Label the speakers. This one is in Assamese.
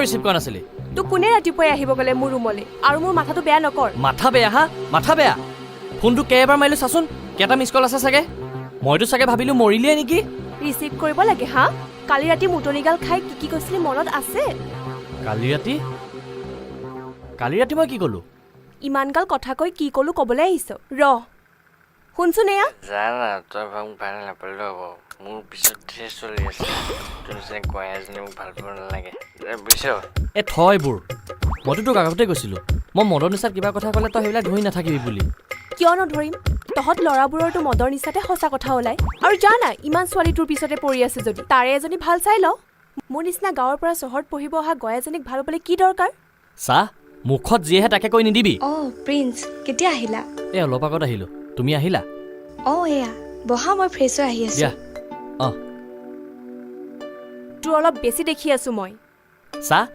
Speaker 1: ৰিচিভ কৰা নাছিলি?
Speaker 2: তোক কোনে ৰাতিপুৱাই আহিব ক'লে মোৰ ৰুমলৈ? আৰু মোৰ মাথাটো বেয়া নকৰ।
Speaker 1: মাথা বেয়া? হা, মাথা বেয়া? ফোনটো কেইবাৰ মাৰিলো চাচোন, কেইটা মিছ কল আছে চাগে। মইতো চাগে ভাবিলো মৰিলিয়ে নেকি।
Speaker 2: ৰিচিভ কৰিব লাগে। হা, কালি ৰাতি মুটনিগাল খাই কি কি কৈছিলি মনত আছে?
Speaker 1: কালি ৰাতি? কালি ৰাতি মই কি ক'লো?
Speaker 2: ইমানগাল কথা কৈ কি ক'লো ক'বলৈ আহিছ? ৰ, শুনচোন এয়া।
Speaker 3: জানা, তই মোক ভাল নাপালেও হ'ব, মোৰ পিছত ধেৰ চলি আছে। তোৰ নিচিনা গঞা এজনী মোক ভাল পাব নালাগে। এ, বুজিছ?
Speaker 1: এ থ এইবোৰ। মইতো তোক আগতে কৈছিলোঁ, মই মদৰ নিচাত কিবা কথা ক'লে তই সেইবিলাক ধৰি নাথাকিবি বুলি।
Speaker 2: কিয় নধৰিম? তহঁত ল'ৰাবোৰৰতো মদৰ নিচাতে সঁচা কথা ওলায়। আৰু জানা, ইমান ছোৱালী তোৰ পিছতে পৰি আছে যদি তাৰে এজনী ভাল চাই ল। মোৰ নিচিনা গাঁৱৰ পৰা চহৰত পঢ়িব অহা গয়াজনীক ভাল পাবলৈ কি দৰকাৰ?
Speaker 1: চাহ, মুখত যিহে তাকে কৈ নিদিবি।
Speaker 4: অঁ প্ৰিন্স, কেতিয়া আহিলা?
Speaker 1: এই অলপ আগত আহিলোঁ। তুমি আহিলা?
Speaker 4: অঁ, এয়া বহা, মই ফ্ৰেছ হৈ আহি আছোঁ।
Speaker 1: দিয়া। অঁ।
Speaker 2: তোৰ অলপ বেছি দেখি আছো মই।
Speaker 1: চাহ।